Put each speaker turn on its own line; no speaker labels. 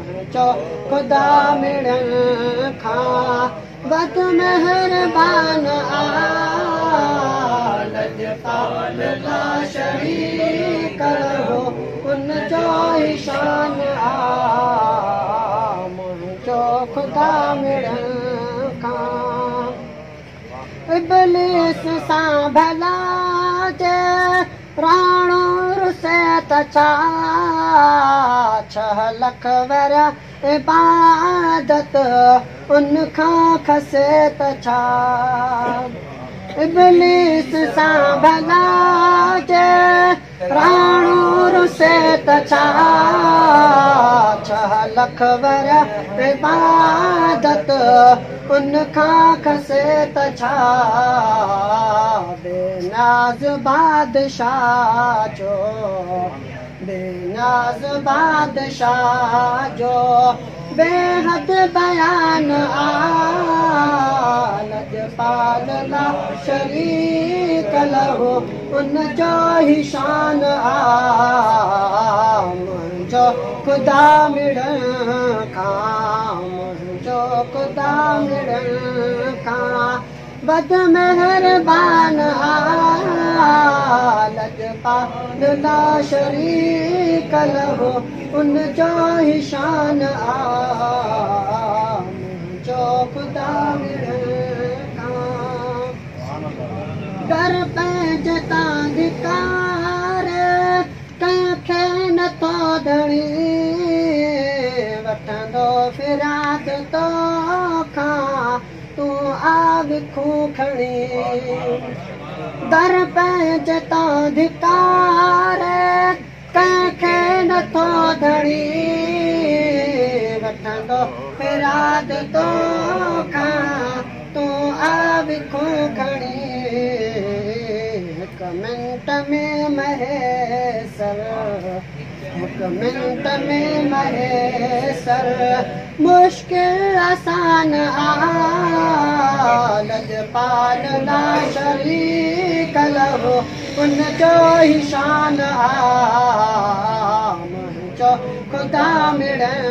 मुंहिंजो ख़ुदा मिलण खां वधि महिरबान आ। लजपाल ला शरीक लहू उन जो ई शान आ, मुंहिंजो ख़ुदा मिलण खां। इब्लीस सां भला जे राणो रुसे त छा, 6 लख वर इबादत उन खां खसे त छा। इब्लीस सां भला जे राणो रुसे त छा, 6 लख वर इबादत उन खां खसे त छा। बेनाज़ बादशाह जो, बेनाज़ बादशाह जो बेहद बयान आ। लजपाल ला शरीक लहू उन जो ई शान आ, मुंहिंजो ख़ुदा मिलण खां, मुंहिंजो ख़ुदा मिलण खां वधि महिरबान आ। लजपाल ला शरीक लहू उन जो ई शान आ, मुंहिंजो ख़ुदा मिलण खां। दर पंहिंजे तां धिकार कंहिंखे नथो धणी, वठंदो फिराद तोखां तूं आ विखूं खणी। दर पंहिंजे तां धिकार कंहिंखे नथो धणी, वठंदो फिराद तोखां तूं आ विखूं खणी। हिक मिंट में महेसर, हिक मिंट में महेसर मुश्किल आसान आ। लजपाल ला शरीक लहू उन जो ई शान आ, मुंहिंजो ख़ुदा मिलण